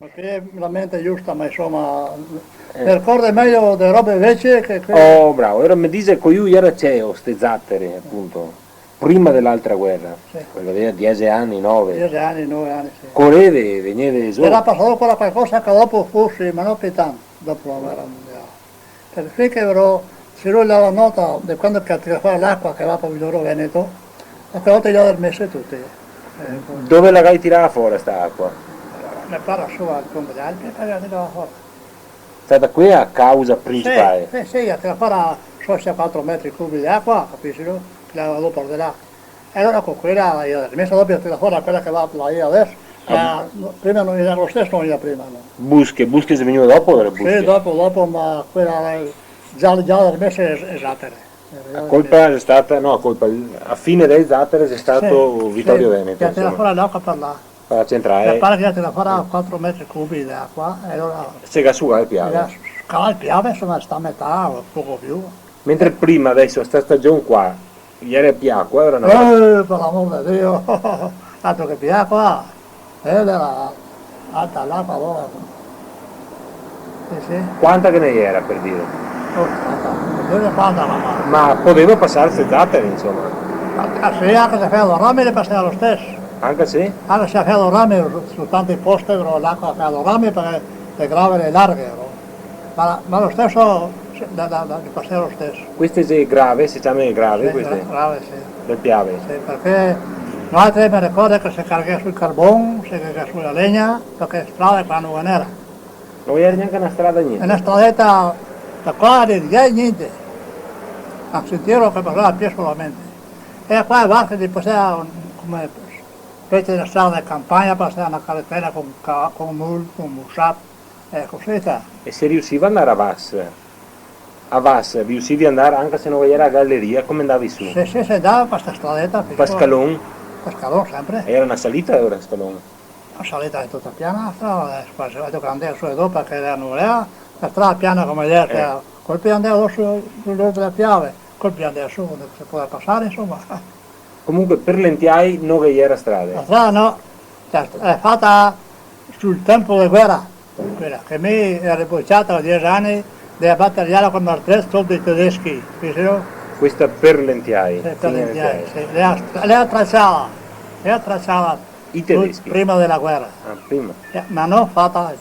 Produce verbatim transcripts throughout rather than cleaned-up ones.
Parché la mente xe giusta, ma insoma, eh, me ricordo mejo de robe vecie che, che... Oh, bravo, alora me dixe che lu iera ceo, ste zatere, apunto, prima de l'altra guera, sì, che gaveva diese ani, nove. Diese ani, nove ani, sì. Coreve, vegneve zo. Iera pasà quela qualcosa anca dopo, forse, ma no pi tanto, dopo la guera mondiale. Parché che però, se no la nota, de quando che tira fora l'acua che va par Villoro Veneto, a quela volta i la dormese tuti. Eco. Dove la gai tirà fora sta acua? Me pare su al Conte de Alpi, che la tirava fora. Stata quea a causa principale? Sì, sì, sì, la tira fora, so se quatro metri cubi de acua, capisi, no? Che la va dopo de là. E alora co quela, la, la mesa dopo la tira fora quela che va là deso. Ah. Ma no, prima no iera lo steso, no iera prima, no. Busche, busche xe vegnù dopo, le busche? Sì, dopo, dopo, ma quela, eh, za, za le mese xe, xe zatere. A colpa xe stata, no, a colpa, a fine dele zatere xe stato, sì, Vitorio, sì, Veneto, che la tira fora l'acua par là. Par la centrale. Me pare che la tira fora quatro metri cubi de acua, e alora... Se ga sugà el Piave. Se ga sugà el Piave, insoma, sta metà, o poco pi. Mentre prima, deso, sta stagion qua, iera pi acua, iera na... Eh, par l'amor de Dio! Altro che pi acua! Eh, iera alta l'acua, alora. Sì, sì. Quanta che ne iera, par dire? Oh, tanta. Par dire quanta, ma... Ma podeva pasar ste zatere, insoma. Ma, ah, sì, anca se fea do rame, le pasea lo steso. Anca se? Anca se fea do rame, su, su tanti posti, però l'acua fea do rame, parché le grave, le larghe, no? Ma, ma lo steso, sì, da, da, da, che pasea lo steso. Queste xe grave, se ciama grave, sì, queste? Gra-, grave, sì. Del Piave? Sì, parché noaltri, me ricordo che se carghea su el carbon, se carghea su la legna, parché strade qua no ghe n'era. No ghe iera gnanca na strada, gnente? E na stradeta da qua, de là, gnente. Un sentiero che pasava a pie solamente. E qua e varche, pasea, come, specie de strada de campagna, pasea na caretela con ca-, con mul, con musat. Eh, cusì, sa. E se riusiva a ndar a Vas? A Vas, riusivi a ndar anca se no ghe iera a galeria, come ndavi su? Sì, sì, se ndava par sta stradeta, par scalon? Par scalon, sempre. E iera na salita, alora, scalon? Na salita xe tuta piana, la strada, eh, qua se va, che ndea su e do, parché la no volea, la strada piana come iera, eh, col pie ndea su, su, su la Piave, col pie ndea su, onde se podea pasar, insoma. Comunque, par Lentiai no ghe iera strade? La strada no, la st-, xe fata sul tempo de guera, quela, che mi iera bociata, go diese ani, de batar via la, come artrez, tuti i tedeschi, capisi? Questa par Lentiai, sì, par Lentiai, sì. L'ea st-, l'ea tracciada, l'ea tracciada. I tedeschi? Prima de la guera. Ah, prima. Eh, ma no fata.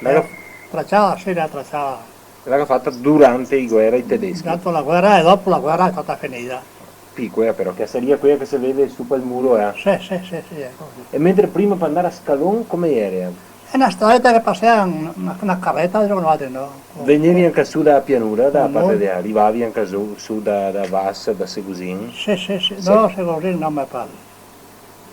L'era tracciada, sì, l'era tracciada. L'era fata durante i guera i tedeschi. Tanto la guera e dopo la guera xe stata finida. Picola, però, che saria quela che se vede su pel muro, eh. Sì, sì, sì, sì, eco, sì. E mentre prima par ndar a Scalon, come iera? Xe na stradeta che pasea na, na, na careta, dixemo noaltri, no? Vegnevi anca su da pianura, da parte de, rivavi anca su, su da, da Vas, da Segosin? Sì, sì, sì. Sì. No, Segosin no me pare.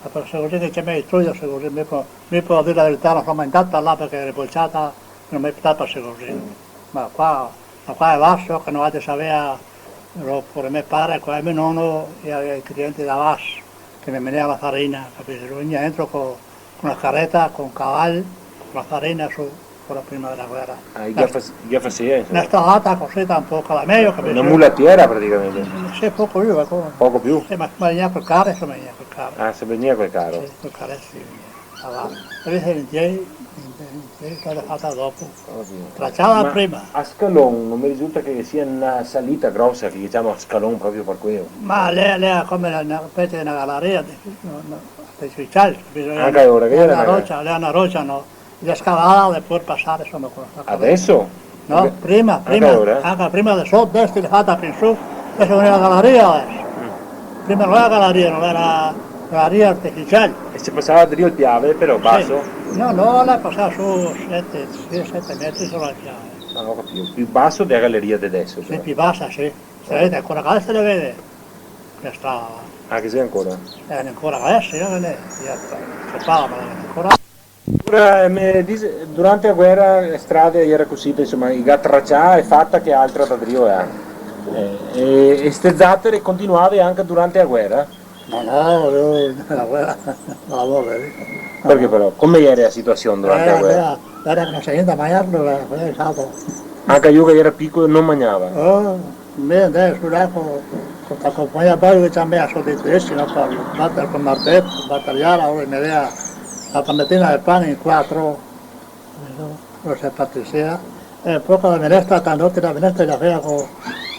Ma par Segosin che me istrugo, Segosin, mi po-, mi podo dir la verità, no so mai ndà par là parché l'era bociata, no me portava par Segosin. Ma qua, ma qua xe Vas, che noaltri savea, lo, pure me pare, qua, e me nono, e i clienti da Vas, che me menea la farina, capisi? Vegnea dentro co, co na careta, co un caval, co la farina su, quela prima dela guera. Ah, i la fas-, i la fasea, insoma. Na stradata cusì, un poco a la mejo, capisi? Na mulatiera, praticamente. Sì, poco più, eco. Poco più? Sì, ma, ma vegnea col caro, insoma, vegnea col caro. Ah, se vegnea col caro. Sì, col caro, sì, vegnea. Ah, va. Invese Lentiai, Lentiai, Lentiai, stata fata dopo. Oddio. Tracciada prima. Ma a Scalon no me risulta che sia na salita grosa, che dixemo a Scalon proprio par quelo. Ma l'è, l'è come na, na, specie de na galaria, de, no, no, artificial, capisi? Anca ora, che l'è na rocia, l'è na rocia, no? L'è scavada par pasar, insoma, co sta cosa. Deso? No, prima, prima, anca prima de so, deso che l'è fata pi in su, deso che l'è na galaria deso. Mm. Prima no l'era galaria, no l'era galaria artificial. E se pasava drio el Piave, però, baso? Sì. No, no, la pasava su sete, sie, sete metri sora el Piave. Ah, go capìo. Pi baso dela galeria de deso, però. Sì, pi basa, sì. Se vede ancora, qua se le vede. Che strada. Ah, che xe ancora? Eh, ancora deso, eh, se pagava ancora. Alora, eh, me dixe, durante la guera le strade iera cusì, insoma, i ga tracià e fata che altra da drio, eh. Eh, e, e ste zatere continuave anca durante la guera? Ma no, no, la guera, no, no, vedi. Parché però? Come iera la situasion durante la guera? Eh, iera, iera che no se gnente da magnar, iera, iera stato. Anca lu che iera picolo no magnava? Oh. Mi ndea su là co, co, co la conpagnia, po che ciamea so dei tedeschi, no, par batar col martel, batar via, alora me dea la tametina de pan in quatro, No so, no so, Patricia. E po co la menestra, tanto che la menestra la fea co,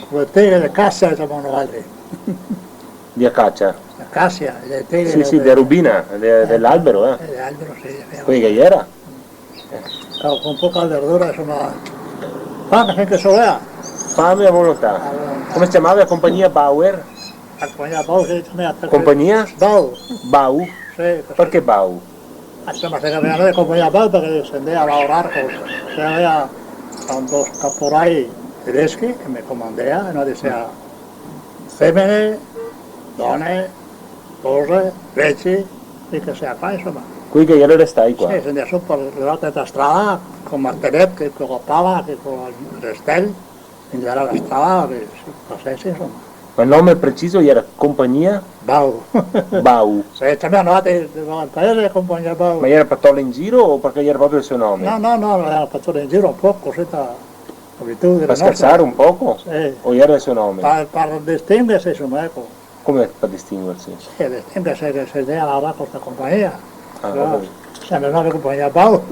co le teghe de casia, disemo noaltri. De acacia? Acasia, le teghe. Sì, de, sì, de rubina, de, eh, de l'albero, eh. Eh, de l'albero, sì, la fea. Quei che ghe gera? Eh. Co, co poca verdura, insoma. Fame, finché se volea. Fame a volontà. A volontà. Come se ciamava la compagnia Bauer? La compagnia Bau, sì, se ciamava. Compagnia? Bau. Bau? Sì, cusì. Parché Bau? Insoma, se ciamava compagnia Bau parché se ndea a lavorar co, se gavea dos caporai tedeschi che me comandea, e no disea, femene, done, spose, veci, e che se fa, insoma. Quei che gera restai qua? Sì, se ndea su par le rote dela strada, co martelet, che co pala, che co restel. Quindi gera la strada che se pasese, insoma. Ma el nome preciso gera Compagnia? Bau. Bau. Se ciamava, no, de, de, no, el paese Compagnia Bau. Ma gera par torla in giro o parché gera proprio el so nome? No, no, no, gera par torla in giro un poco, cusì, da abitudine nostra. Par schersar un poco? Sì. O gera el so nome? Par, par distinguerse, insoma, eco. Come par distinguerse? Sì, distinguerse che se ndea a lavorar co sta compagnia. Ah, però, ho capito. Se ciamava compagnia Bau.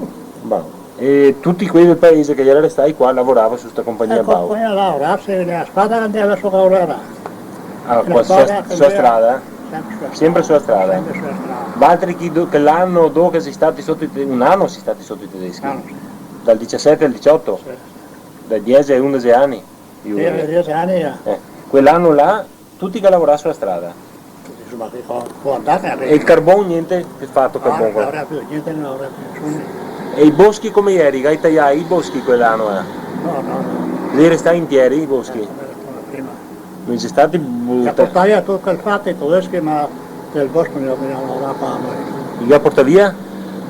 Bau. E tuti quei del paese che gera restai qua lavorava su sta compagnia Bau? Eco, qua lavorase, la squadra che ndea verso Caorera. Ah, qua su la, su la strada? Sempre su la strada. Sempre su la strada. Sempre su la strada. Valtri chi do-, che l'ano do che si stati soto i te-, un ano si stati soto i tedeschi? Un ano, sì. Dal disisete al disdoto? Sì, sì. Dai diese ai undese ani? Sì, dai diese ani, eh. Eh, quel ano là Tuti che lavorà su la strada. Insoma, che co-, co andar a... E el carbon, gnente? Che fato col carbon? Ah, no gavea pì, gnente, no gavea pì, nesuni. E i boschi come ieri? Che i taià i boschi quel ano, eh? No, no, no. Li è restà intieri i boschi? Eh, come, come prima. No xe stati buta-... Che portà via tuto quel fato, i tedeschi, ma del bosco no, no, no, no, no. I ga portà via?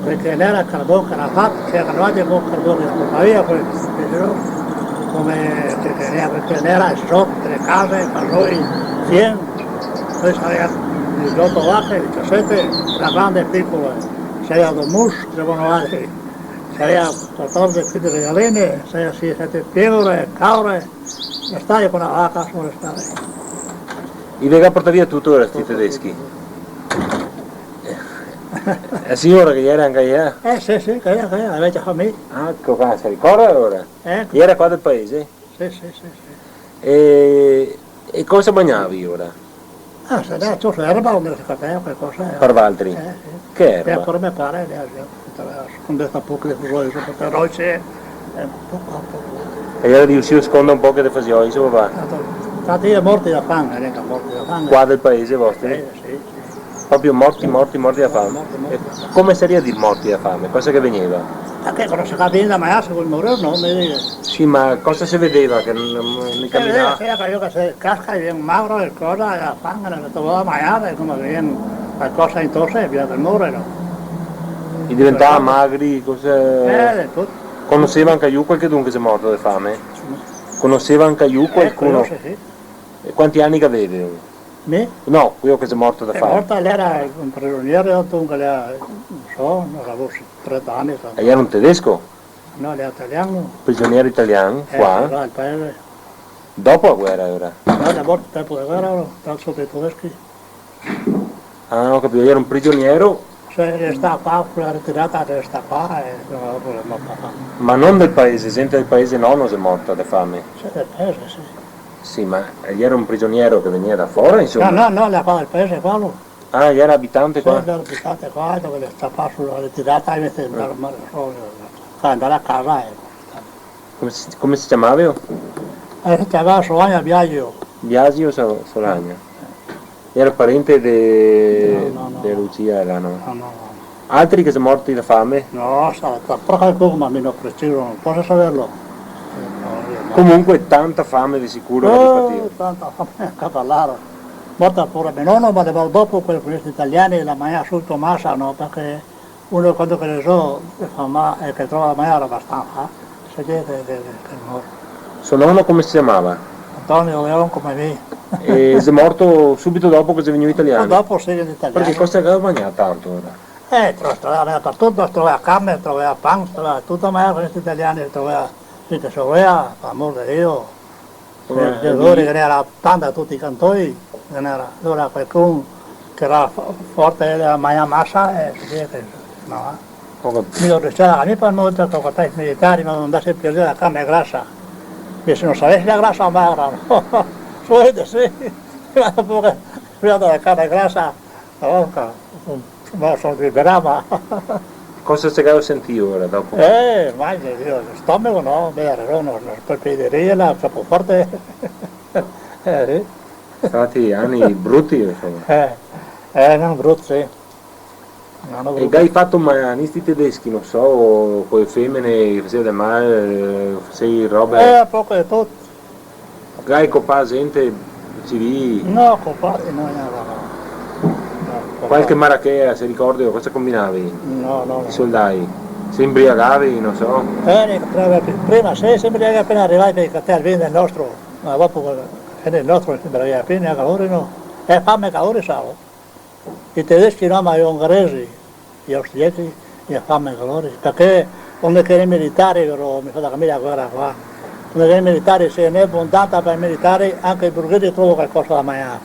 Parché l'era el carbon che era fato, se era fato col carbon che portava via, po', eh, no? Come che, che era, che era sotto le case, par noi, cien, noi saremo disdoto vache, disisete, la grande e picola, saremo do mus, saremo altri, saremo quatordese, quindese galene, saremo sie, sete piegore, caure, e stare co na vaca, solo stare. I ve ga portà via tuto, ora, sti tedeschi? Tuto, tuto, tuto. La siora che iera anca ela? Eh, sì, sì, che iera, che iera, la vecia fameja. Ah, eco qua, se ricorda alora? Eco. Iera qua del paese? Sì, sì, sì, sì. E, e cosa magnavi ora? Ah, se dà, ciò, erba, onde se cateva qualcosa, eh. Par valtri? Eh, sì. Che erba? E par me pare, eh, eh, eh, sconde un poco de fasioi, so, parché noi se, eh, poco a poco. E iera riusìo a scondar un poco de fasioi, insoma, va. Tanto, tanti xe morti da fame, eh, morti da fame. Qua del paese vostro? Eh, sì, sì. Proprio morti, morti, morti da fame. Morti, morti da fame. E come sarìa dir morti da fame? Cosa che vegneva? Parché quando se capì da magnar, se vol morir, no, me dixe. Sì, ma cosa se vedeva che non, non, non... Eh, caminava? Vedeva, se vedeva che se casca, vien magro e cosa, e la fame, no se trovava da magnar, e come vien qualcosa in tosse, via che more, no? E diventava magri, cose... Eh, de tuto. Conoseva anca lu qualchedun che xe morto de fame? Sì. Conoseva anca lu qualcuno? Eco, sì, sì. E quanti ani che gaveva? Mi? No, queo che xe morto da fame. Xe morto, l'era un prigioniero, dunque l'era, no so, no so, forse trenta ani, trenta. E l'era un tedesco? No, l'era italian. Prigioniero italian, eh, qua? Qua, al paese. Dopo la guera, alora? No, l'è morto in tempo de guera, alora, soto i tedeschi. Ah, go capìo, l'era un prigioniero. Sì, l'è stà qua, co la ritirata l'è stà qua, e dopo l'è morto qua. Ma no del paese, gente del paese no, no xe morta de fame? Sì, del paese, sì. Sì, ma l'era un prigioniero che vegneva da fora, insoma? No, no, no, l'era qua del paese, qua, lu. Ah, l'era abitante qua? Sì, l'era abitante qua, dopo l'è stà qua su la ritirata, invese de andar, andar a casa, eco. Come se, come se ciamava? Eh, se ciamava Solagna Biagio. Biagio So-, Solagna. L'era parente de, no, no, no, de Lucia, là, no? No, no, no. Altri che xe morti da fame? No, sa, sa, par qualcuno, ma mi no preciso, no poso saverlo. Eh, no, mi no. Comunque tanta fame de sicuro che i patia. Oh, tanta fame, anca par lori. Morto pure me nono, ma dopo, dopo quei comunisti italiani, l'à magnà subito masa, no? Parché uno quando che ne so, che fa ma-, eh, che trova da magnar abastansa, se vede che, che, che, che more. So nono come se ciamava? Antonio Leon, come mi. E xe morto subito dopo che xe vegnù i italiani? Ma dopo, sì, i italiani. Parché cosa che gaveva magnà tanto, alora? Eh, tro-, trovea, trovea par tuto, trovea carne, trovea pan, trovea tuto, ma i italiani trovea, sì, che se volea, par amor de Dio. Come, eh, de lori ghe n'era tanta da tuti i cantoni, ghe n'era, alora qualcun che era fo-, forte, el magnava masa, e cusì che, no, eh. Poco. Mi lo restava, mi par modo che go i militari, ma no ndase più la carne grasa. E se no savesi la grasa magra, no. Solito, sì. Ma dopo che mi ho dato la carne grasa, la bocca, ma sono liberava. Cosa se ga sentìo ora dopo? Eh, ma io, stomego no, me era no, no, per pederia, troppo forte. Eh, sì. Stati ani bruti, insoma. Eh, eh, no bruti, sì. No, no. E bruti. Che ga fato, ma, sti tedeschi, no so, co le femene, che faseva del mal, eh, faseva robe. Eh, poco de tuto. Che ga copà gente, civili? No, copà, no, no, no, no. No, copà. Qualche marachea, se ricorda, cosa combinavi? No, no, no. I soldai? Se imbriagavi, no so. Eh, ne, prima, prima, sì, se imbriagavi apena rivai, parché el vin del nostro, ma dopo, el vin del nostro se imbriagavi apena, anca lori no. E fame anca lori, sa. I tedeschi no, ma i ungheresi, i austriaci, i ga fame anca lori, parché onde che i militari, però, mi so da capir la guera qua, onde che i militari, se ne è abbondanta par i militari, anca i burghesi trova qualcosa da magnar.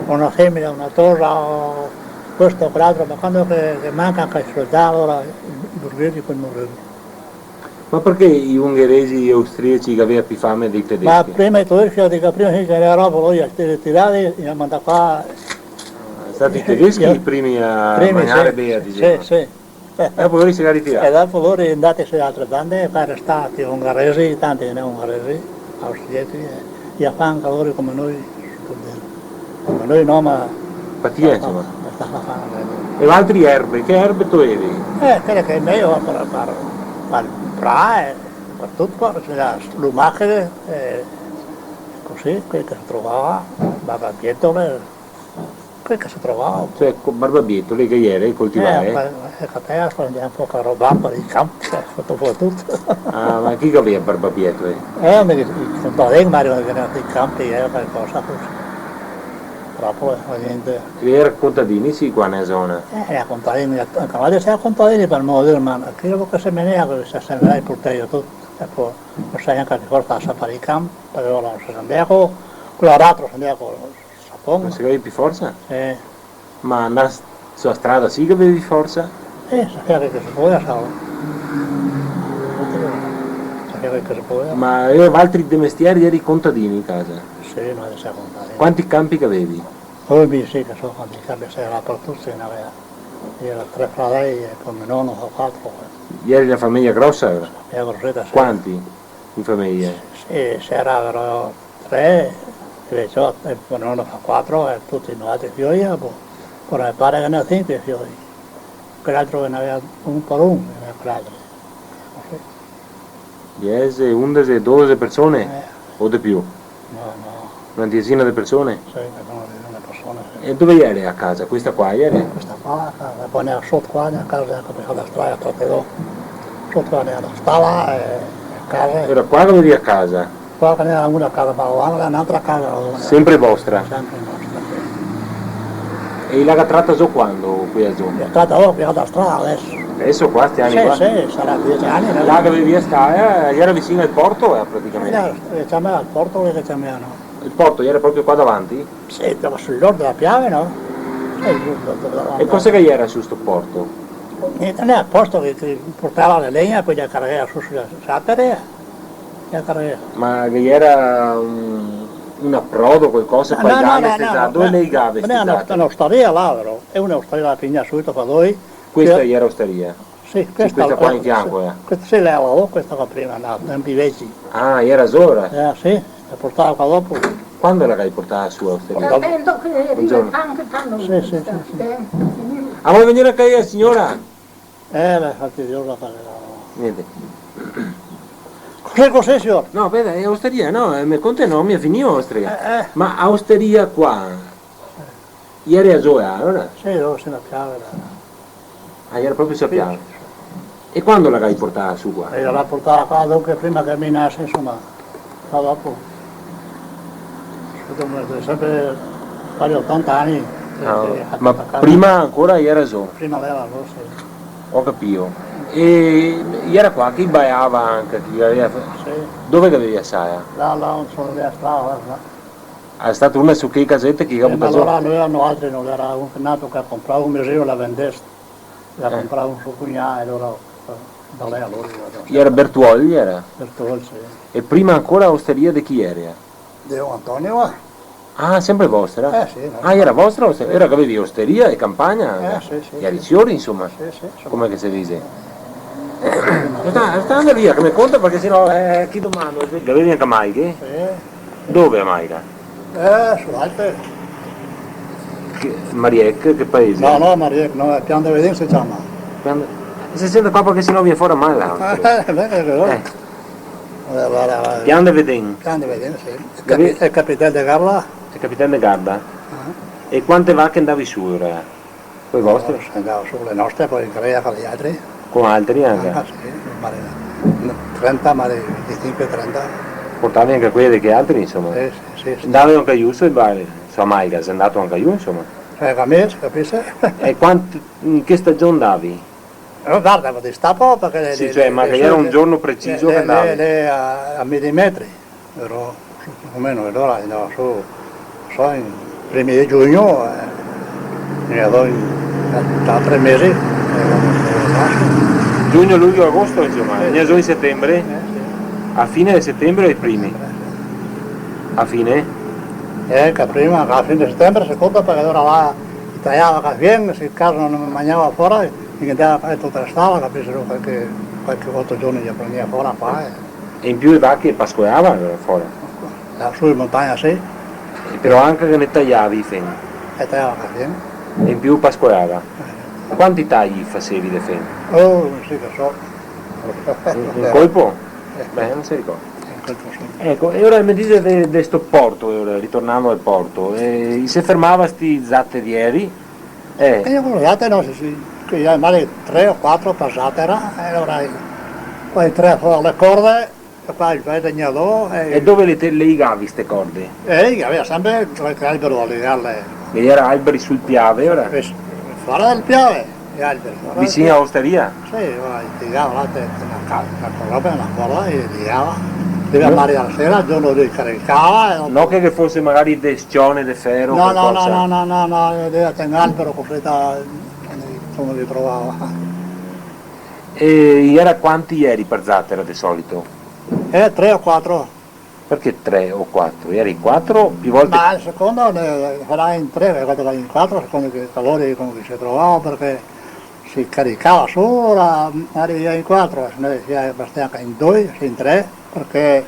Una femena, una tosa, o questo o quel'altro, ma quando che, che manca anca i soldai, alora i burghesi pol morir. Ma parché i ungheresi e i austriaci i gavea pì fame dei tedeschi? Ma prima i tedeschi, digo, prima sì, che gera roba, lori i ga tirati, i ga mandà qua. Ah, i xe stati i tedeschi i primi a magnar, sì, bea, sì, disemo. Sì. E dopo lori se ga ritirà. E dopo lori i xe ndati su altre bande, e qua i xe restati ungheresi, tanti ghe n'è ungheresi, austriaci, e, e i ga fato anca lori come noi. Ma noi no, ma... Paziensa, ma. Basta, basta, basta. E valtri erbe, che erbe toevi? Eh, quele che xe mejo par, par, par, par, eh, par tuto, par, se ga lumache, eh, cusì, quele che se trovava, barbabietole, quele che se trovava. Cioè, co-, barbabietole che ghe gera, coltivà, eh? Eh, pa-, eh, che te andava un poco a robar par i canpi, eh, soto, soto tuto. Ah, ma chi che gaveva barbabietole? Eh, me, i contadini, magari, che ghe n'era i canpi, eh, qualcosa cusì. Proprio, eh, gnente. Ghe gera contadini, sì, qua nela zona? Eh, gera contadini, anca là ghe gera contadini par modo de dir, ma quelo che se menea, che se semea, i portava tuto, e po no se gavea gnanca de forsa a far i canpi, parché alora no se semea co, co l'aratro, se semea co sapon. No se gaveva pì forsa? Sì. Ma ndar s-, su la strada sì che gavevi forsa? Eh, se fea che se podea, sa. Se fea che se podea. Ma, eh, valtri de mestieri geri contadini in casa? Sì, no, se contadini. Quanti canpi che gavevi? Oh, mi sì che so quanti canpi, se gera par tuti, se gaveva. Gera tre fradei e po me nono, fa quatro, eh. Geri na fameja grosa, alora? Fameja groseta, sì. Quanti? In fameja? Sì, se gera però tre, e veciote, e po nono fa quatro, e tuti noaltri fioi, po, po me pare che ghe n'era sinque fioi. Quel altro che ghe n'aveva un par un, ghe n'aveva quel altro. Cusì. Diese, undese, dodese persone? Eh. O de più? No, no. Na diesina de persone? Sì, na diesina de persone, sì. E dove gera la casa? Questa qua gera? Questa qua, la casa, po ghe n'era soto qua, na casa che gaveva la strada, tuto. Soto qua ghe n'era la stala, e, e case. Gera qua che gavevi la casa? Qua ghe n'era una casa, ma là ghe n'era n'altra casa, là. Sempre vostra? Sempre nostra, sì. E la ga trata zo quando, quela zo? La ga trata, oh, quela da strada deso. Deso qua, sti ani qua? Sì, sì, sarà diese ani, no? Là che gavevi la stala, eh, gera visin al porto, eh, praticamente? Eh, eh, ciamea al porto, che ciamea, no? El porto gera proprio qua davanti? Sì, dove, sul lordo dela piave, no? Sì, sul lordo davanti. E cosa che gera su sto porto? Gnente, gera el posto che, che portava la legna, po la cargava su, su la, su la tera, la cargava. Ma che gera un, un aprodo, qualcosa, no, no, no, no, dove no, le ligava ste zate? Gera un'ostaria là, però. Xe un'ostaria là, finìa subito, fa doi. Questa gera ostaria? Sì, sì, questa qua in fianco, eh. Questa sì, la, la, questa qua prima, no, tempi veci. Ah, gera sora? Eh, sì, la portava qua dopo. Quando la ga portà su a ostaria? Sapendo che riva anche tanto. Sì, sì, sì, sì. Ah, vol vegnir a casa, siora? Eh, la fastidiosa, no. Gnente. Cos'è, cos'è, sior? No, veda, xe ostaria, no, eh, me conta, no, mi finìo ostaria. Eh, eh. Ma a ostaria qua, gera a Zola, alora? Sì, dove se la piave, là. Ah, gera proprio su la piave. Sì, sì, sì. E quando la ga portà su qua? E la ga portà qua, dunque, prima che mi nase, insoma, qua dopo. Insoma, sempre quasi otanta ani, eh, ah, sì, ma prima ancora gera zo? Prima gera zo, sì. Go capìo. E gera qua che i baiava anca, che i gaveva... Sì. Dove che i gaveva la sala? Là, là, in fondo a strada, là. Xe stata una su che casete che i ga butà zo? Eh, ma alora no gera noaltri, no gera, un altro che ga comprà, un me zio la vendesta. Ga comprà un so cugnà, e alora, eh, da lei a lori, eh. Iera Bertuol, iera? Bertuol, sì. E prima ancora osteria de chi iera? De Antonio, eh. Ah, sempre vostra? Eh, sì, no. Ah, iera vostra osteria? Iera che gavevi osteria e campagna? Eh, sì, sì, sì. Ieri siori, insoma. Sì, sì, insoma. Come che se dixe? Sta, sta andar via, che me conta, parché se no, eh, chi domando? Gavevi anca malghe? Sì. Dove a malga? Eh, su Alpe. Che, Mariec, che paese? No, no, Mariec, no, Pian de Veden se ciama. Pian de, se sente qua parché se no vien fora mal l'altro. Eh, ben, xe vero. Eh. Varda, varda, varda. Pian de Veden. Pian de Veden, sì. Capì? El capitel de Garda. El capitel de Garda. Ah. E quante vache andavi su, ora? Coi vostri? No, se andava su co le nostre, po in crea co i altri. Con altri anca? Ah, sì, ma trenta, ma vintisinque, trenta. Portavi anca quele de che altri, insoma? Sì, sì, sì, sì. Andavi anca su, su Bari, su a malga, xe andà anca su, insoma? Eh, anca mi, se capise. E quant-, in che stagion andavi? No, varda, ma d'istà po, parché le, sì, le, cioè, le, ma le, che iera un giorno preciso che andavi? Le, le, a, a milimetri. Però, più o meno, alora andava su, so, in primi de giugno, eh, ne do in, da tre mesi, eh, andava su. Giugno, luglio, agosto, insoma, sì. Ne so in setembre? Eh, sì. A fine de setembre o i primi? Setembre, sì. A fine? Eh, che prima, a fine de setembre, secondo, parché alora là i taiava cafè, se in caso no magnava fora, i ghe dava tuta la stala, capisi, qualche, qualche oto giorni i prendeva fora qua, eh. E in più e vache pascoeava fora? Là su in montagna, sì. E però anca che ne taiavi i fen? E taiava anca fen. E in più pascoeava? Eh. Quanti tai fasevi de fen? Oh, no so che so. Un, un colpo? Eh. Beh, no se ricorda. Un colpo, sì. Eco, e ora me dixe de, de sto porto, e ora, ritornando al porto, eh, i se fermava sti zaterieri? Eh. E mi, quele zate, no, sì, sì, che i ghe ne meti tre o quatro par zatera, e alora i, po i tira fora le corde, e po i fa el legnador, e... E dove le te-, le ligavi ste corde? Eh, i gaveva sempre qualche albero da ligarle. E iera alberi sul Piave, ora? Eh, s-, fora del Piave, i alberi, fora del Piave. Vicin a ostaria? Sì, va, i ligava là, te, te na ca-, na roba, na corda, e ligava. Prima, no, magari a la sera, el giorno i caricava, e dopo... No che, che fose magari de s-cione, de fero, no, no, qualcosa? No, no, no, no, no, i gaveva un albero cusì, da, come li trovava. E iera quanti ieri par zatera de solito? Eh, tre o quatro. Parché tre o quatro? Ieri quatro, più volte... Ma a seconda, eh, sarà in tre, varda, in quatro, a seconda che calore, come che se trovava, parché se caricava su, alora magari in quatro, se no, se bastava in due, se in tre, parché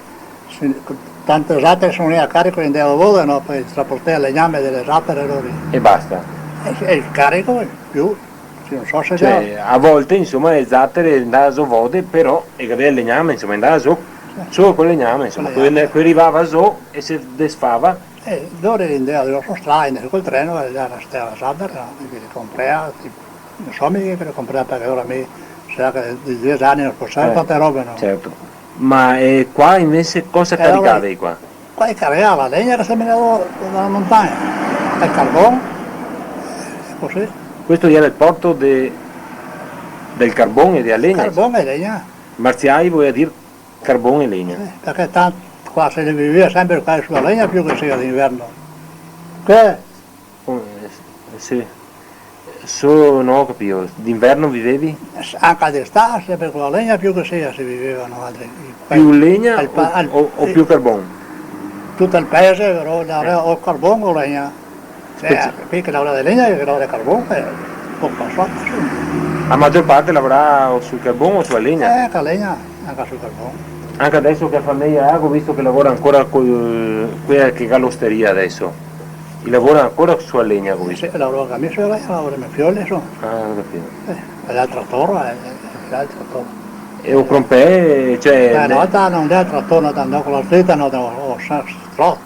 se, tante zatere se no i gavea carico, i andava a vode, no? Po i trasportava el legname de le zatere, lori. E basta? E, e el carico, in più, sì, no so se... Cioè, a volte, insoma, le zatere andava zo vode, però, e che gaveva el legname, insoma, andava zo, sì, solo col legname, insoma, col legname. Quindi, co rivava zo e se desfava. Eh, lori andava zo su strada, col treno, e là restava la zatera, no? Che le comprava, sì. No so mica che le comprava, parché alora mi, sarà che de diese ani no so, eh, tante robe, no? Certo. Ma, eh, qua invese cosa caricavi qua? Eh, qua i caricava la legna che se menava da la montagna, el carbon, eh, cusì. Questo iera el porto de, del carbon e dea legna? Carbon e legna. Marziai voleva dir carbon e legna. Eh, parché tanto qua se ne viveva sempre qua su la legna più che sia d'inverno. Che Oh, eh, s-, sì. So, no go capìo. D'inverno vivevi? S-, anca d'istà, sempre co la legna più che sia se viveva, no, altri. Più legna o, o, o più carbon? Tuto el paese, però, lavorava o carbon o legna. Cioè, speci- qui che lavorava de legna, che lavorava de carbon, eh, poco so, insoma. La magior parte lavorava o sul carbon o su la legna? Eh, co la legna, anca sul carbon. Anca deso che la fameja, eh, go visto che lavora ancora co, quela che ga l'ostaria deso. I lavora ancora su la legna, come? Sì, lavora anca mi su la legna, lavora me fiol, insoma. Ah, go capìo. Eh, el trator, eh, el trator. E o crompè, cioè... Beh, ne-, na volta no ghe gera trator, no, andava co la trita, no, o, o sa-, stro-,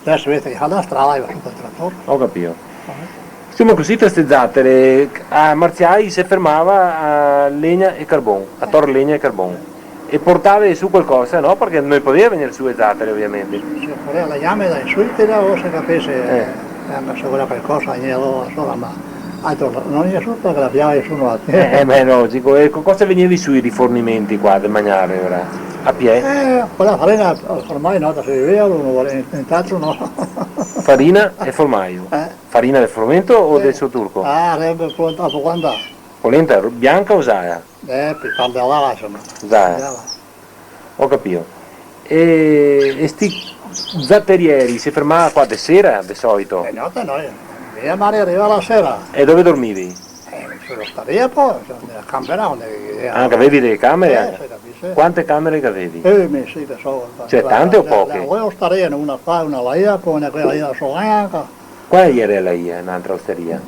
deso invese che i fa la strada, i va su col trator. Go capìo. Eh. Insoma, cusì, tra ste zatere, a Marziai se fermava a legna e carbon, a tor legna e carbon. E portava su qualcosa, no? Parché no i podeva vegner su le zatere, ovviamente. Se voleva legname da in su, i tirava, se capise, eh, eh, ma se voleva qualcosa, vegneva da sola, ma altro no, no vegneva su parché la piava e su no la... Eh, eh, ma xe logico. E co cosa vegnevi su i rifornimenti qua, de magnare, ora? A pie? Eh, co la farina, formai, no, se viveva, uno voleva, in tanto no. Farina e formaio. Eh. Farina del frumento o del so turco? Ah, sempre pronto, dopo quando Polenta ro-, bianca o zala? Eh, par farla, insoma. Zala. Zala. Go capìo. E, e sti zaterieri se fermava qua de sera, de solito? De note no, eh. Mia mare rivava la sera. E dove dormivi? Eh, su l'ostaria po, nela camera, onde che... Ah, che gavevi dele camere? Eh, sì, capise. Quante camere che gavevi? Eh, mi sì, che so, cioè, tante o poche? La, la, l'ostaria, una qua, una là, po una quela là, so anca. Quale iera la, n'altra ostaria?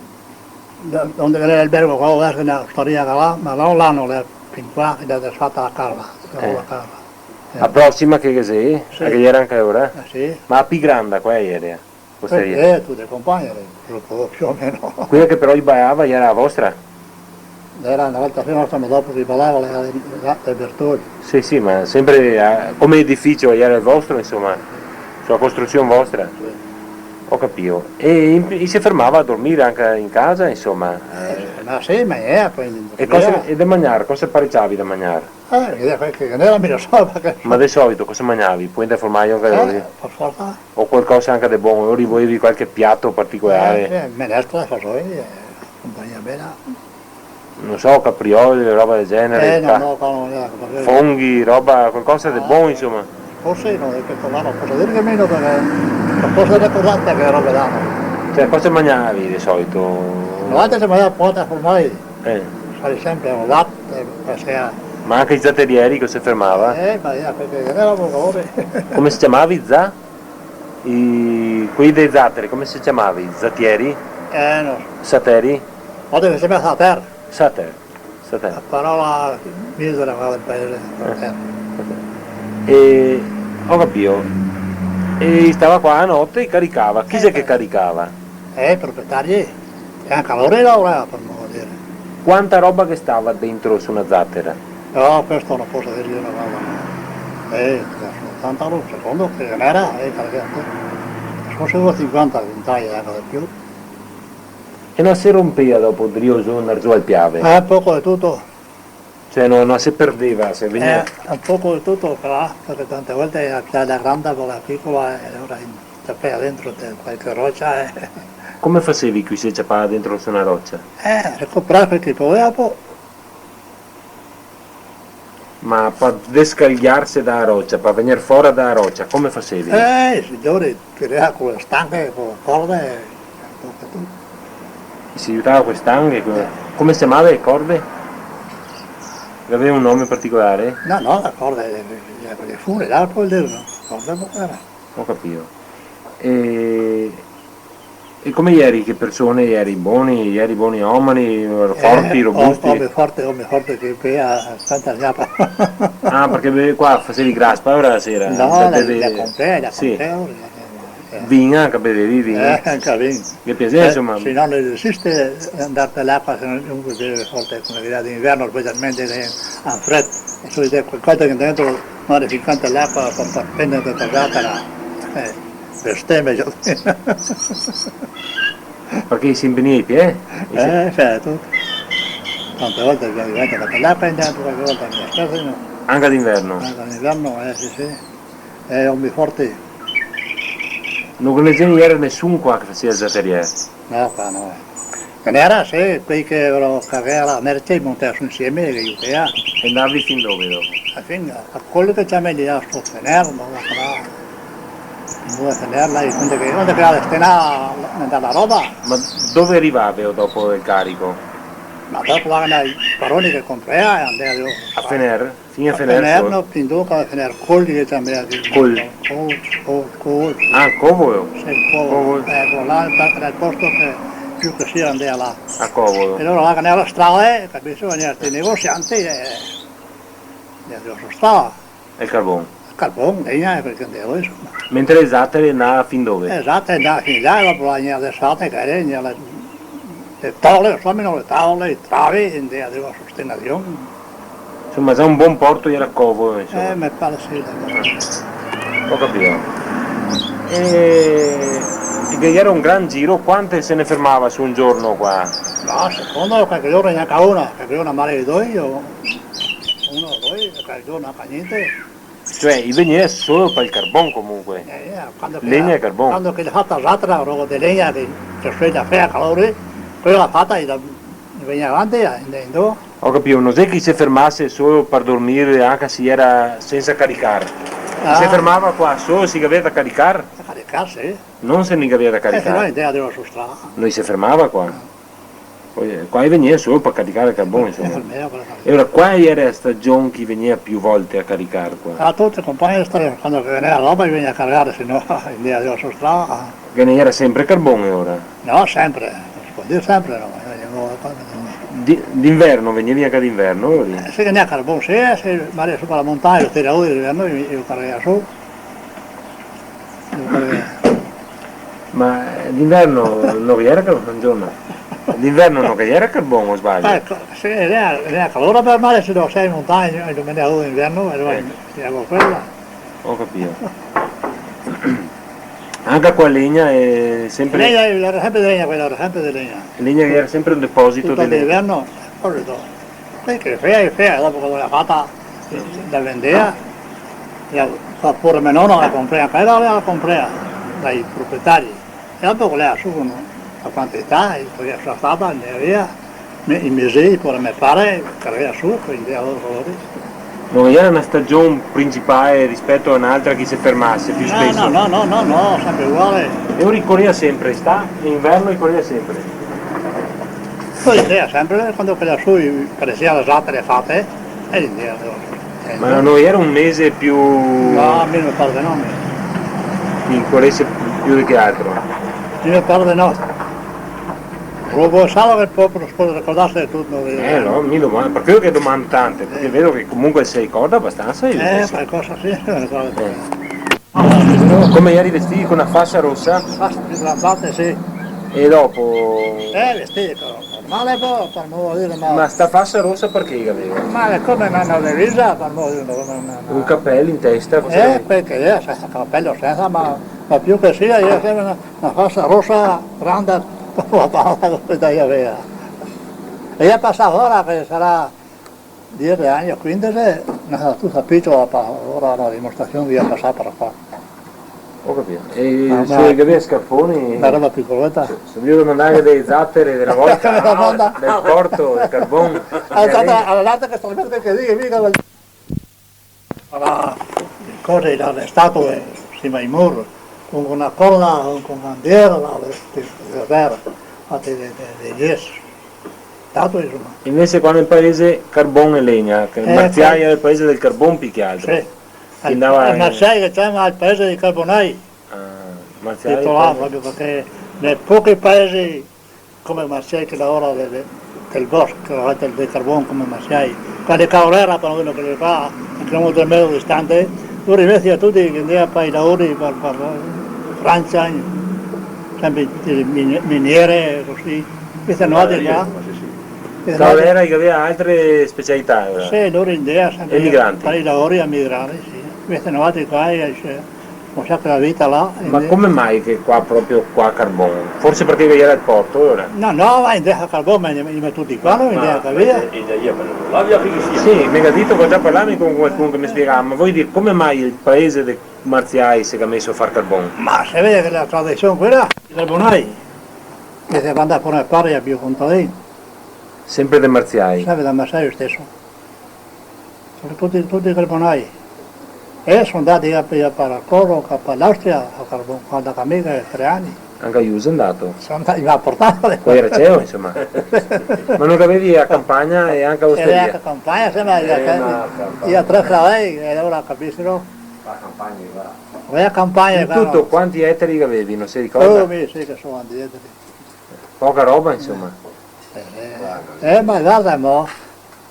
Da, onde che l'era l'albergo, qua, verso na ostaria che là, ma no là, no, l'è fin qua, che l'è desfata la casa, la casa. Eh. La prosima che, che xe? Sì. La che iera anca ora? Eh, sì. Ma la pi granda, quale iera? Ostaria. Eh, tute conpagne, pi o meno. Quela che però i balava, iera la vostra? Iera na volta prima, ma dopo che i balava, l'era de, de Bertoni. Sì, sì, ma sempre, eh, come edificio iera el vostro, insoma, su la costrusion vostra? Sì. Go capìo. E in, i se fermava a dormir anca in casa, insoma? Eh, ma sì, ma iera, po... E cosa, e de magnar, cosa pareciavi de magnar? Eh, che, che, che no iera mia so, parché... Ma de solito cosa magnavi? Polenta, formaio, anca... Eh, par forsa. O qualcosa anca de bon, o volevi qualche piato particolare? Eh, sì, menestra, fasoi, eh, conpagnia bela. No so, capriole, roba del genere, eh, no, ca-, no, qua no, no, capriole. Fonghi, roba, qualcosa de bon, insoma. Forse no, de questo là no poso dir che meno, parché no poso ricordar che robe là, no. Cioè, cosa magnavi de solito? Noaltri se magnava polenta, formaio. Eh. Sai, sempre un late, qualsiasi. Ma anca i zaterieri che se fermava? Eh, ma iera, parché iera un valore. Come se ciamava, i za-, i, quei dei zatere, come se ciamava? I zatieri? Eh, no. Sateri? Noaltri se ciamava sater. Sater. Sater. La parola misera, qua del paese, eh, sater. E, go capìo. E i stava qua a note e i caricava. Chi xe che caricava? Eh, i proprietari, e anca lori lavorava, par modo de dir. Quanta roba che stava dentro su na zatera? No, questo no poso dirghe na roba, no. Eh, tanta roba, secondo che ghe n'era, eh, parché forse sinquanta quintai, anca de più. E no se ronpeva dopo, drio zo, ndar zo al Piave? Eh, poco de tuto. Cioè, no, no se perdeva, se vegneva? Eh, un poco de tuto, però, parché tante volte la piaga granda, quela picola, e alora in-, ciapea dentro te qualche rocia, eh. Come fasevi co se ciapava dentro su na rocia? Eh, se coprava parché po dopo. Ma par descalgarse da la rocia, par vegner fora da la rocia, come fasevi? Eh, signore, tirava co le stanghe, co le corde, un poco tuto. E se aiutava co le stanghe? Co-, eh, come se ciamava le corde? Gaveva un nome particolare? No, no, le corde, eh, eh, le fure, là, po' el dedo, no? Corde, po' era. Go capìo. E, e come ieri, che persone ieri? Boni, ieri boni omeni, forti, eh, robusti? Om-, omi forti, omi forti che bevea tanta gnapa. Ah, parché bevevi qua, fasevi graspa, ora la sera? No, la, la contea, la contea, ora, eh. Vin, anca bevevi vin? Eh, anca vin. Che piace, eh, insoma. Se no no esiste ndar par l'acua, se no un beve forte, come dire, d'inverno, specialmente che fa fred. E se vede qualcosa che dentro, magari se canta l'acua, par far pendere de casata, la, eh, besteme, ciò. Parché i se invenea i pie? Eh, certo. Tante volte che diventa per l'acqua in dentro, qualche volta mi scherzo, no? Anca d'inverno? Anca d'inverno, eh, sì, sì. Eh, omi forti. No ghe ne gera nesun qua che fasea el zaterier? No, qua no, eh. Ghe n'era, sì, quei che lo cargava la merce, i montea su insieme, che i aiutava. E ndavi fin dove dopo? A fin a, a quel che ciamea là sto Fener, no? Là, là. Dove Fener, là, onde che, onde che la destina la, la roba. Ma dove rivavelo dopo el carico? Ma dopo là, i paroni che conprea, e andea a Fener? Fin a Fener, Fener, solo? No, fin dopo a Fener, Col che ciamea. Col. Col, Col, Col. Ah, Covolo? Sì, Covolo. Covolo. Eco, là, el pa-, el posto che più che sia andea là. A Covolo. E alora là che ghe n'era la strada, eh, capìo? Vegnea sti negozianti, eh, e alora stava. E el carbon? Carbon, legna, eh, parché andea, insoma. Mentre le zatere ndava fin dove? Le zatere ndava fin là, e dopo là vegnea le sate, che era, vegnea le, le tole, insoma, no, le tole, i travi, andea, digo, a sostenazion. Insoma, za un bon porto gera Covolo, insoma. Eh, me pare sì, dai. Go capìo. E, e che gera un gran giro, quante se ne fermava su un giorno qua? No, secondo, qualche giorno gnanca una, qualche giorno magari doi, o uno o doi, qualche giorno gnanca gnente. Cioè, i vegnea solo par el carbon comunque. Eh, eh, quando che... Legna e carbon. Quando che l'è fata la zatera, roba de legna, che, che se fea, fea calore, quela fata, i la Vegnea avanti, eh, in dentro. Go capìo, no xe che i se fermase solo par dormir, anca se i era sensa caricar. I se fermava qua solo se i gavea da caricar? Da caricar, sì. No se no i gavea da caricar? Eh, se no, in dentro su strada. No i se fermava qua? Poi, eh, qua i vegnea solo par caricar el carbon, insoma. Eh, fermea par caricar. E ora, qua era la stagion che i vegnea più volte a caricar qua? Ah, tute le conpagne, quando che vegnea roba, i vegnea a cargar, se no, in dentro su strada. Che ghe n'era sempre carbon, ora? No, sempre, no se pol dir sempre, no, eh, no, no. Di-, d'inverno, vegnevi anca d'inverno, vero? Eh, se ghe n'era carbon, sì, eh, se, magari su par la montagna, i tira su d'inverno, i, i cargava su. I cargava. Ma, eh, d'inverno no ghe era carbon, buongiorno. D'inverno no ghe era carbon, o sbaglio? Eco, se ghe n'era, ghe n'era calore, par mare, se no, se in montagna, i lo menea su d'inverno, e alora i tirava quela. Go capìo. Anca qua legna e sempre... Legna, era sempre de legna, quela era sempre de legna. Legna che era sempre un deposito de legna. Tuta d'inverno, deposito. Poi che fea, che fea, dopo che la gavea fata, la vendea, e la, la pure me nono la comprea, anca ela la comprea dai proprietari. E dopo quela su, no? La quantità, e poi la strada, andea via. Me-, i mesi, pure me pare, cargava su, quindi a loro colori. No ghe era na stagion principale rispeto a n'altra che i se fermase più speso? No, no, no, no, no, sempre uguale. E lori i corea sempre, istà e inverno i corea sempre? Poi, sì, sempre, quando quela su, paresia le zatere fate, e lì, eh, eh. Ma no ghe era un mese più... No, mi no me par de no, mi. Che i corese più de che altro? Mi no me par de no. Robo, sa che el popolo se pol ricordarse de tuto, no? Eh, no, mi domando, par quelo che domando tante, parché vedo che comunque se ricorda abastansa, eh, qualcosa sì, se ricorda. Eh. Come ieri vestiti con una fascia rossa? Fascia più grandate, sì. E dopo? Eh, vestiti, però, normale, po, par modo de dire, ma... Ma sta fascia rossa parché che gaveva? Ma xe come na, na divisa, par modo de dire, come na, na... Un capelo in testa, cosa... Eh, gaveva? Parché, eh, sensa capelo, sensa, ma, ma più che sia, iera sempre na, na fascia rossa granda, come la pala, questa che gaveva. E xe pasà ora che sarà diese ani o quindese, na tuta picola, pa-, ora la dimostrasion che xe pasà par qua. Go capìo. E... Ma, se ma gaveva scarponi? Na roba picoleta. Se, se voio domandar de le zatere de na volta, no? Del porto, del carbon. Alora, alora che sto che digo, mica... Alora, le cose, le statue, sima i muri, con na corda, con na bandiera, là, de, de, de tera, fate de, de, de geso. Tanto, insoma. Invese qua nel paese carbon e legna, che... Eh, Marziai sì. Era el paese del carbon più che altro. Sì. Che andava... Al, al Marziai che se ciama el paese dei carbonai. Ah, Marziai, sì, proprio, parché nei pochi paesi come Marziai che lavora de, de, del bosco, che lavora del, del carbon come Marziai. Qua de Caorera, par esenpio, che fa, anca molto meno distante, lori invese tuti che andea a far i lavori par, par Francia, senpre mine-, miniere, cusì. Invese noaltri qua. Sì, sì. Invese noaltri... Caorera che gaveva altre specialità, alora? Sì, lori andea senpre... Emigranti. A far i lavori, a emigrare, sì. Invese noaltri qua, eh, se, un saco de vita là. Ma come mai che qua, proprio qua, carbon? Forse parché ghe iera el porto, alora? No, no, ma in dentro carbon, ma i, i me tuti qua, no? In dentro via. Sì, me ga dito che go già parlà con qualcun che me spiegava, ma voio dir, come mai el paese de Marziai se ga meso a far carbon? Ma se vede che la tradision quela, i carbonai, che se va a formar pari a Bio Contadin. Senpre de Marziai? Senpre de Marziai lo steso. Tuti, tuti carbonai. E so ndati a, a par el Coro, a par l'Austria, a carbon, quando che mi gavevo tre ani. Anca lu xe ndato? So ndati, i me ga portà. Poi iera ceo, insoma. Ma no gavevi la campagna e anca l'ostaria? Iera anca campagna, sì, ma... Eh, ma campagna. I ga tre fradei, e alora capisi, no? La campagna, varda. Iera campagna, in tuto, quanti etari che gavevi, no se ricorda? Oh, mi sì che so quanti etari. Poca roba, insoma. Eh, eh. Eh, ma varda, mo,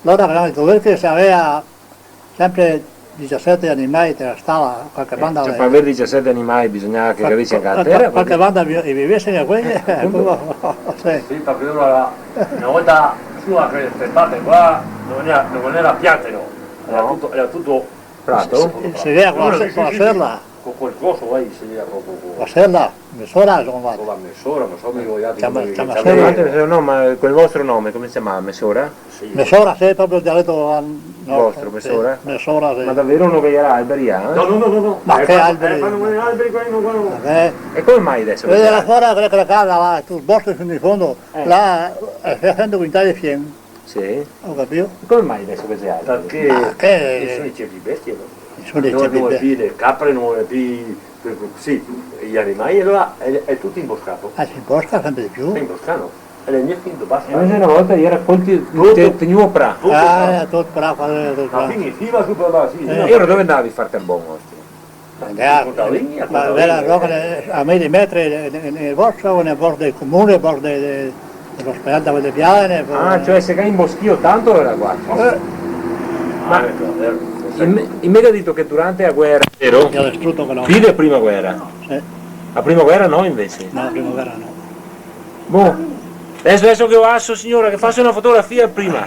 alora che se gaveva senpre disisete animai te la stala, qualche banda... Eh, cioè, par aver disisete animai bisognava che gavesi anca la tera, qualche banda vi-, i vivese anca quei, eh, apunto. Sì. Sì, parché alora, na volta su a che ste parte qua, no ghe n'era, no ghe n'era piante, no? Iera tuto, iera tuto prato? Sì, sì, iera qua, sì, sì, sì, qua. Co qualcosa, vai, se vede proprio co... Ma se là, me sora, insoma. Co la me sora, ma so mi voi altri... Ciama, come ciama che sora. Altro, no, ma col vostro nome, come si chiamava? Me sora? Sì. Me sora, sì, proprio el dialeto, ah, nostro, vostro, me sora? Sì, me sora, sì. Ma davvero no ghe gera alberi, eh? No, no, no, no, no. Ma eh, che qua, alberi? Eh, ma no ghe gera alberi qua, no, qua no. Eh. E come mai deso che ghe gera? Vedi, là fora, quela, quela casa là, tuto el bosco fin in fondo, eh, là, eh, sesanta quintali de fien. Sì. Go capìo? E come mai deso che xe altro? Parché... Ma che... Nesuni ghe xe pì bestie, no? Nesuni ghe xe pì bestie. No, no xe pì le capre, no xe pì, sì, i animai, alora xe, xe tuto inboscà. Ah, se inbosca senpre de pì. Se inbosca, no? E le mie finto, basta. E invese na volta gera colti, tuto, te-, tegnuo pra. Tuto pra. Ah, tuto pra, tuto pra. Ma quindi, sì, va su par là, sì. Eh. E alora dove andavi a far carbon, osti? Andea, ma gera roba, eh, a mezi metri, eh, eh, nel bosco, nel bosco del comune, nel bosco de, de, de l'ospedal, de Piave. Ah, cioè se ga inboschio tanto, gera qua. Eh. Ma... Ah, eco, vero. I me, i me ga dito che durante la guera, vero? Che ga distruto quela. Pì de prima guera? Sì. La prima guera no, invese? No, la prima guera no. Boh. Deso, deso che vaso, siora, che faso na fotografia prima.